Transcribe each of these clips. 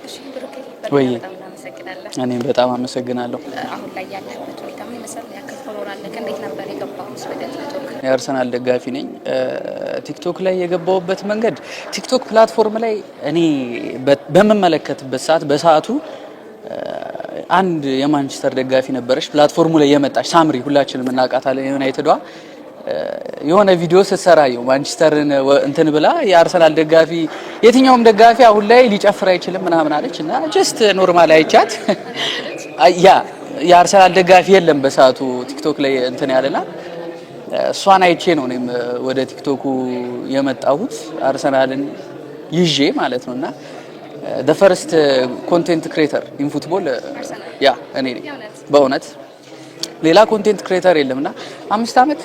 እሺ ብሩኬ፣ ወይ። በጣም እናመሰግናለን። እኔም በጣም አመሰግናለሁ። አሁን ላይ ያለህበት ሁኔታ ምን ይመስላል? ምን ያክል follower አለህ? እንዴት ነበር የገባኸውስ ወደ ቲክቶክ? የአርሰናል ደጋፊ ነኝ። ቲክቶክ ላይ የገባሁበት መንገድ፣ ቲክቶክ platform ላይ እኔ በምመለከትበት ሰዓት በሰዓቱ አንድ የማንቸስተር ደጋፊ ነበረች platform ኡ ላይ የመጣች፣ ሳምሪ፣ ሁላችንም እናውቃታለን። የዩናይትዷ የሆነ ቪዲዮ ስትሰራ የው ማንቸስተርን እንትን ብላ የአርሰናል ደጋፊ የትኛውም ደጋፊ አሁን ላይ ሊጨፍር አይችልም ምናምን አለች እና just normal አይቻት፣ ያ የአርሰናል ደጋፊ የለም በሰዓቱ ቲክቶክ ላይ እንትን ያለና እሷን አይቼ ነው እኔም ወደ ቲክቶኩ የመጣሁት፣ አርሰናልን ይዤ ማለት ነው። እና the first content creator in football yeah እኔ ነኝ በእውነት፣ ሌላ content creator የለም። እና 5 ዓመት፣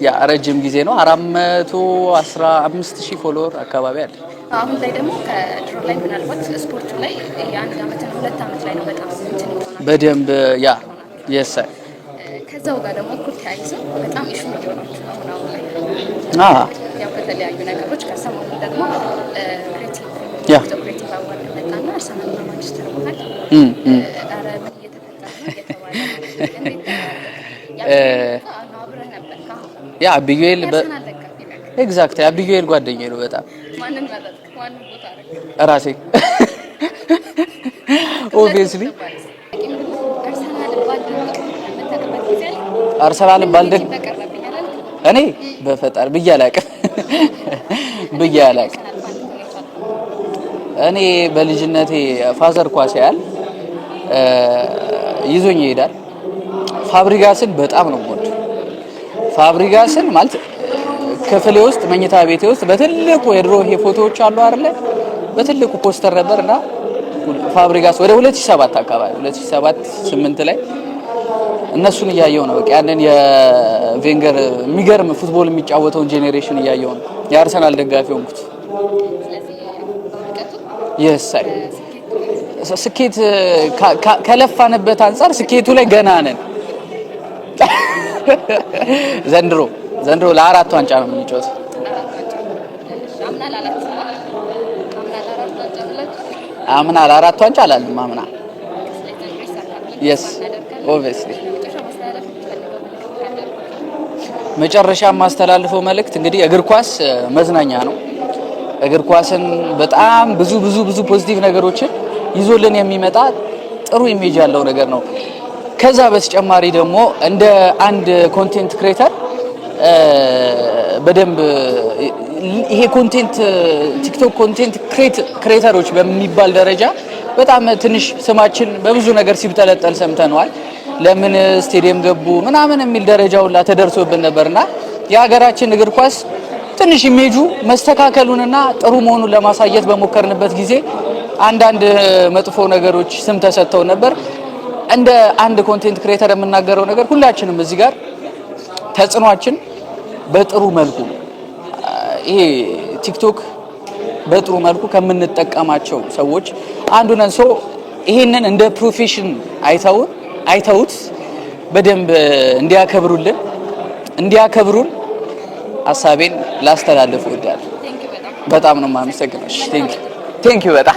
yeah ረጅም ጊዜ ነው። 415,000 follower አካባቢ አለ። አሁን ላይ ደግሞ ከድሮ ላይ ምናልባት ስፖርቱ ላይ የአንድ አመትና 2 አመት ላይ ነው በጣም እንትን ይሆናል። በደንብ yeah, yes. ከዛው ጋር ደግሞ እኩል ተያይዞ በጣም issue እየሆናችሁ ነው አሁን አሁን ላይ ያው ከተለያዩ ነገሮች። ከሰሞኑ ደግሞ creative ቲክቶክ creative award መጣና አርሰናልና ማንቸስተር መሀል ኧረ ምን እየተፈጠረ ነው እየተባለ ነው። እንዴት አብረህ ነበር? Yeah, አቢጌል። የአርሰናል ደጋፊ ነህ። Exactly፣ አቢጌል ጓደኛዬ ነው በጣም። ማንን መረጥክ? ማንን ቦታ አደረግክ? ራሴ obviously። አርሰናል ባልደግፍ የምታውቅበት ጊዜ አለ? አርሰናልን ባልደግ ተቀረብኝ አላልክም? እኔ በፈጣሪ ብዬ አላቅም፣ ብዬ አላቅም። አርሰናል fan ልትሆን የቻልከው? እኔ በልጅነቴ father ኳስ ያያል፣ ይዞኝ ይሄዳል። ፋብሪጋስን በጣም ነው የምወደው። ፋብሪጋስን ማለት ክፍሌ ውስጥ፣ መኝታ ቤቴ ውስጥ በትልቁ የድሮ ይሄ ፎቶዎች አሉ አይደለ? በትልቁ ፖስተር ነበር እና ፋብሪጋስ ወደ 2007 አካባቢ፣ 2007 8 ላይ እነሱን እያየው ነው። በቃ ያንን የቬንገር የሚገርም football የሚጫወተውን generation እያየው ነው የአርሰናል ደጋፊ ሆንኩት። ስለዚህ በውድቀቱ Yes, አይ ስኬት ከለፋንበት አንጻር ስኬቱ ላይ ገና ነን። ዘንድሮ ለአራት ዋንጫ ነው የምንጫወተው። አራት ዋንጫ። እሺ፣ አምና ለአራት ዋንጫ ብላችሁ አምና ለአራት ዋንጫ አላልንም። አምና ስለዚህ ዘንድሮ ይሳካል ብለን Yes. ተስፋ እናደርጋለን። Obviously. መጨረሻ ማስተላለፍ የምትፈልገው መልዕክት ካለ? መጨረሻ የማስተላልፈው መልእክት እንግዲህ እግር ኳስ መዝናኛ ነው። እግር ኳስን በጣም ብዙ ብዙ ብዙ positive ነገሮችን ይዞልን የሚመጣ ጥሩ image ያለው ነገር ነው። ከዛ በተጨማሪ ደግሞ እንደ አንድ content creator በደንብ ይሄ content ቲክቶክ content creator ኦች በሚባል ደረጃ በጣም ትንሽ ስማችን በብዙ ነገር ሲብጠለጠል ሰምተነዋል። ለምን ስቴዲየም ገቡ ምናምን የሚል ደረጃ ሁላ ተደርሶብን ነበርና የሀገራችን እግር ኳስ ትንሽ ኢሜጁ መስተካከሉንና ጥሩ መሆኑን ለማሳየት በሞከርንበት ጊዜ አንዳንድ መጥፎ ነገሮች ስም ተሰጥተው ነበር። እንደ አንድ content creator የምናገረው ነገር ሁላችንም እዚህ ጋር ተጽዕኗችን በጥሩ መልኩ ይሄ ቲክቶክ በጥሩ መልኩ ከምንጠቀማቸው ሰዎች አንዱ ነን። So ይሄንን እንደ profession አይተውት በደንብ እንዲያከብሩልን፣ እንዲያከብሩን ሀሳቤን ላስተላልፍ እወዳለሁ። Thank you በጣም። በጣም ነው የማመሰግነው። Thank you, thank you በጣም።